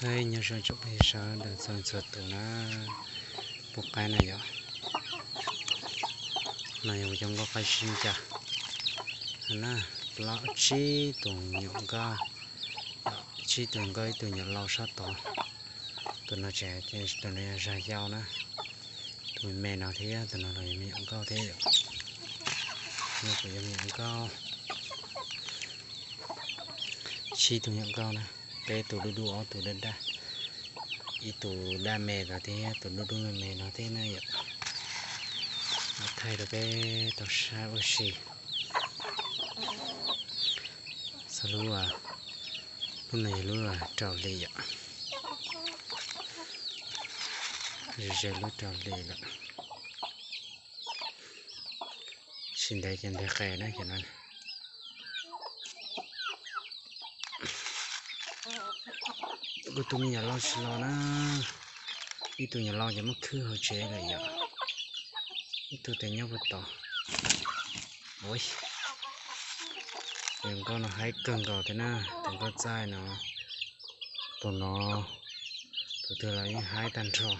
Nyob zoo tsoom phooj ywg sawv daws txhua txhua tus na, pub qaib na yom. No yog kuv cov nkauj qaib sib ncaws na, plaub tsib tus me nyuam nkauj, tsib tus nkauj ib tug nyuam lau sab tod. Tus no tseem, tus no yog zag yau na, tus me no thiab tus no los yog me nyuam nkauj thiab yom. No kuj yog me nyuam nkauj, tsib tus me nyuam nkauj na, peb tus dub dub ob tus daj daj, ib tus daj me no thiab tus dub dub me me no thiab na yom. Thaij rau peb tau saib ua si. Txog lub, lub no yog lub rau hli yom, ze ze lub rau hli lawm. Tsis ntev ces nteg qe na ces no. Kuv tus me nyuam lau tsis los na, ib tug nyuam lau ces muab khwb hauv tsev lawm yom, ib tug tes nyob puag tod. Tus nkauj no haib kawg nkaus thiab na, tus nkauj txaij no, tus no, tus twg los yeej haib tag nrho.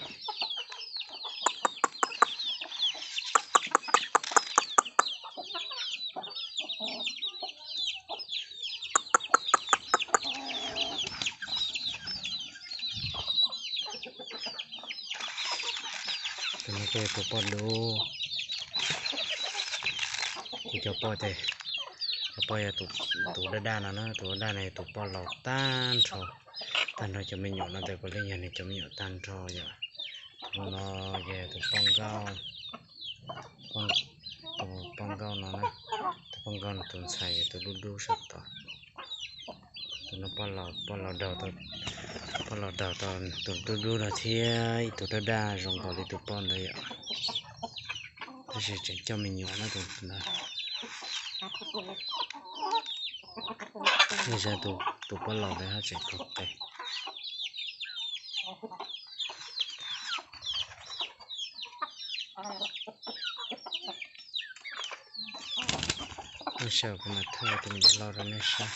Tus no ces tus poj dub, kuv cov poj ces, cov poj yog tus daj daj no na, tus daj daj no yog tus poj laus tag nrho, tag nrho cov me nyuam no tes puav leej yog nws cov me nyuam tag nrho yom. Tus no ces tus poj nkauj, tus poj nkauj no na, tus poj nkauj no tus ntxhais yog tus dub dub sab tod. Tus no poj laus, poj laus daug, poj laus daug tau tus dub dub no thiab ib tug daj daj zoo nkaus li tus poj ntawd yom. Tab sis tseem coj me nyuam na tus ntawd. Yog tus poj laus ntawd haj tseem kawg qe. Lub sij hawm kuv mam thaij tus me nyuam lau rau nej saib.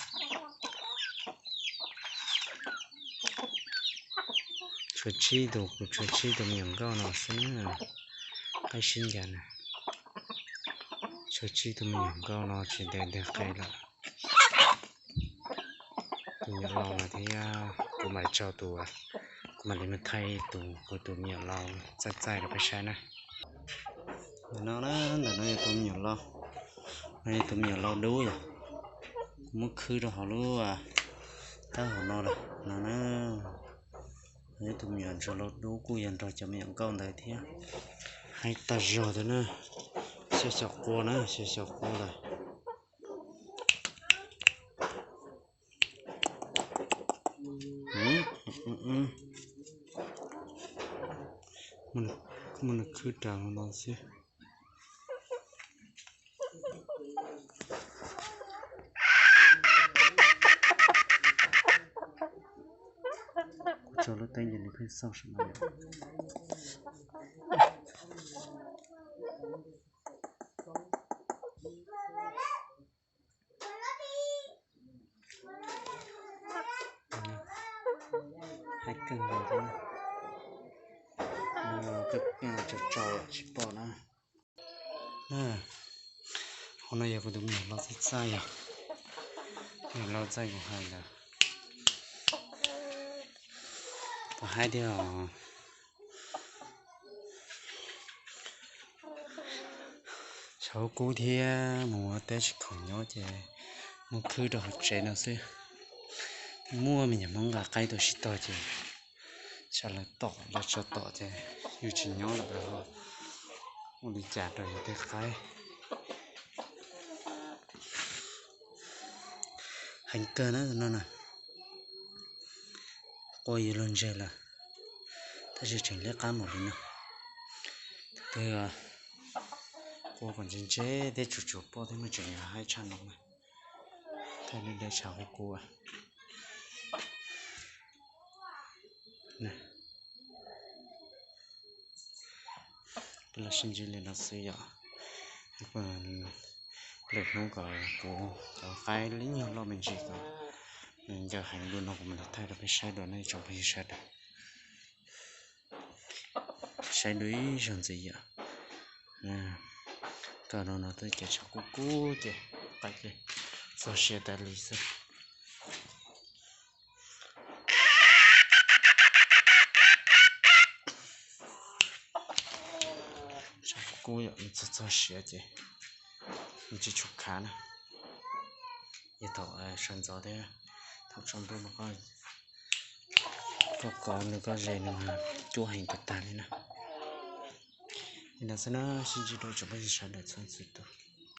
Tshuav tsib tus, kuv tshuav tsib tus me nyuam nkauj no xwb na, qaib sib ncaws na. Tshuav tsib tus me nyuam nkauj no tsis ntev nteg qe lawm. Tus me nyuam lau no thiab kuv mam tso tus, kuv mam li mus thaij tus, kuv tus me nyuam lau txaij txaij rau peb saib na. Ntawm no na, ntawm no yog tus me nyuam lau, no yog tus me nyuam lau dub yom. Kuv muab khwb rau hauv lub, tab hauv no lawm no na. Ib tug me nyuam ntsuag lau dub kuj yog nrog cov me nyuam nkauj ntawd thiab. Haib tag zog thiab na. Xyov xyov qua na, xyov xyov qua lawm. Muab nws khwb rau no xwb. Kuv tso lub teeb ces nws pheej xauj saum no yom. Haib kawg nkaus thiab. Tso tso tsis pom na. Hauv no yog kuv tus me nyuam lau txaij txaij yom. Me nyuam lau txaij kuv hais ntawd. Kuv haib thiab os. Tshav kub thiab mus ua teb tsis khoom nyob ces muab khwb rau hauv tsev no xwb. Muaj me nyuam Hmoob nqa qaib tuaj sib tog ces tsam lawv tom lawv tso tom ces yus tsis nyob lawm, ua li cas rau yus tej qaib. Heev kawg na no na. Qua yuav luag ntseg lawm, tab sis tseem liab qab npaum li no. Tus twg qua kom ntse ntse thiab tsuas tsuas poj thiab mas tseem yog haib tshaj no na. Thaij deb deb tshav kub kub. Peb los sib ntsib li no xwb yom. Lwm hnub kom kuv cov qaib li nyuag loj me ntsis kom Ncaws heev li no kuv mam li thaij rau peb saib dua na tsoom phooj ywg sawv daws. Saib dua ib zaug ntxiv yom. Kawg no no twb ces tshav kub kub ces qaim ces txog siav tas li xwb. Tshav kub kub yom, nws txog txog siav ces nws tsis tshua khav na. Yog thaum sawv ntxov thiab thaum tsaus ntuj no koj kov nws koj ze nws mas cuab heev tag tag li na. Li no xwb na, sib ntsib dua tsoom phooj ywg sawv daws txhua txhua tus.